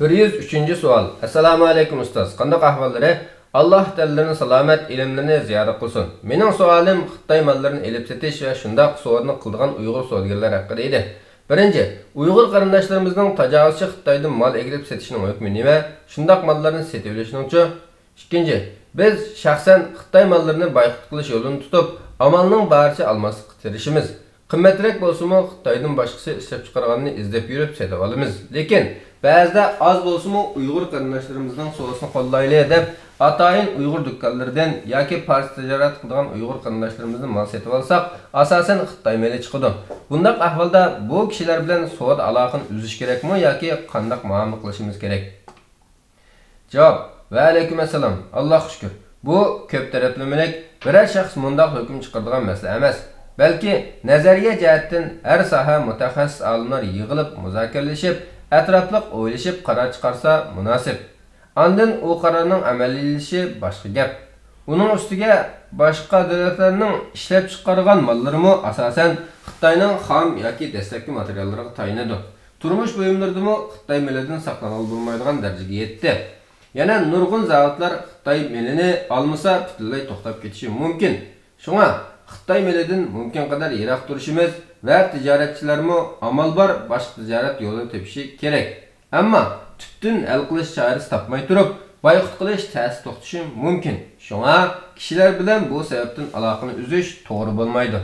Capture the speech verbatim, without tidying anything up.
بىر يۈز ئۈچىنچى سوئال. ئەسسالامۇ ئەلەيكۇم ئۇستاز، قانداق ئەھۋاللىرى؟ ئاللاھ تەنلىرىنى سالامەت، ئىلىملىرىنى زىيادە قىلسۇن. مېنىڭ سوئالىم خىتاي ماللىرىنى ئېلىپ سېتىش ۋە شۇنداق سودا قىلىدىغان ئۇيغۇر سودىگەرلەر ھەققىدە ئىدى. بىرىنچى، ئۇيغۇر قېرىنداشلىرىمىزنىڭ تاجاۋۇزچى خىتايدىن مال ئەكىرىپ سېتىشىنىڭ ھۆكمى نېمە؟ شۇنداق ماللارنى سېتىۋېلىشنىڭچۇ؟ ئىككىنچى، بىز شەخسەن خىتاي ماللىرىنى بايقۇت قىلىش يولىنى تۇتۇپ، ئامالنىڭ بارىچە ئالماسلىققا تىرىشىمىز. قىممەترەك بولسىمۇ، خىتايدىن باشقىسى ئىشلەپچىقارغاننى ئىزدەپ يۈرۈپ سېتىۋالىمىز. لېكىن بەزىدە ئاز بولسىمۇ ئۇيغۇر قېرىنداشلىرىمىزنىڭ سودىسىنى قوللايلى دەپ، ئاتايىن ئۇيغۇر دۇكانلىرىدىن ياكى پارس تىجارەت قىلىدىغان ئۇيغۇر قېرىنداشلىرىمىزدىن مال سېتىۋالساق، ئاساسەن خىتاي مېلى چىقىدۇ. بۇنداق ئەھۋالدا بۇ كىشىلەر بىلەن سودا ئالاقىنى ئۈزۈش كېرەكمۇ ياكى قانداق مۇئامىلە قىلىشىمىز كېرەك؟ جاۋاب: ۋەئەلەيكۇم ئەسسالام، ئاللاھقا شۈكۈر. بۇ كۆپ تەرەپلىمىلىك، بىرەر شەخس مۇنداق ھۆكۈم چىقىرىدىغان مەسىلە ئەمەس. بەلكى نەزەرىيە جەھەتتىن ھەر ساھە مۇتەخەسسىس ئالىملار يىغىلىپ، مۇزاكىرىلىشىپ، ئەتراپلىق ئويلىشىپ قارار چىقارسا مۇناسىپ. ئاندىن ئۇ قارارنىڭ ئەمەلىيلىشىشى باشقا گەپ. ئۇنىڭ ئۈستىگە باشقا دۆلەتلەرنىڭ ئىشلەپچىقارغان ماللىرىمۇ ئاساسەن خىتاينىڭ خام ياكى دەسلەپكى ماتېرىياللىرىغا تايىنىدۇ. تۇرمۇش بۇيۇملىرىدىمۇ خىتاي مېلىدىن ساقلانغىلى بولمايدىغان دەرىجىگە يەتتى. يەنە نۇرغۇن زاۋۇتلار خىتاي مېلىنى ئالمىسا پۈتۈنلەي توختاپ كېتىشى مۇمكىن. شۇڭا خىتاي مېلىدىن مۇمكىنقەدەر يىراق تۇرۇشىمىز ۋە تىجارەتچىلەرمۇ ئامال بار باشقا تىجارەت يولىنى تېپىشى كېرەك. ئەمما تۈپتىن ھەل قىلىش چارىسى تاپماي تۇرۇپ، بايقۇت قىلىش تەستە توختىشى مۇمكىن. شۇڭا كىشىلەر بىلەن بۇ سەۋەبتىن ئالاقىنى ئۈزۈش توغرا بولمايدۇ.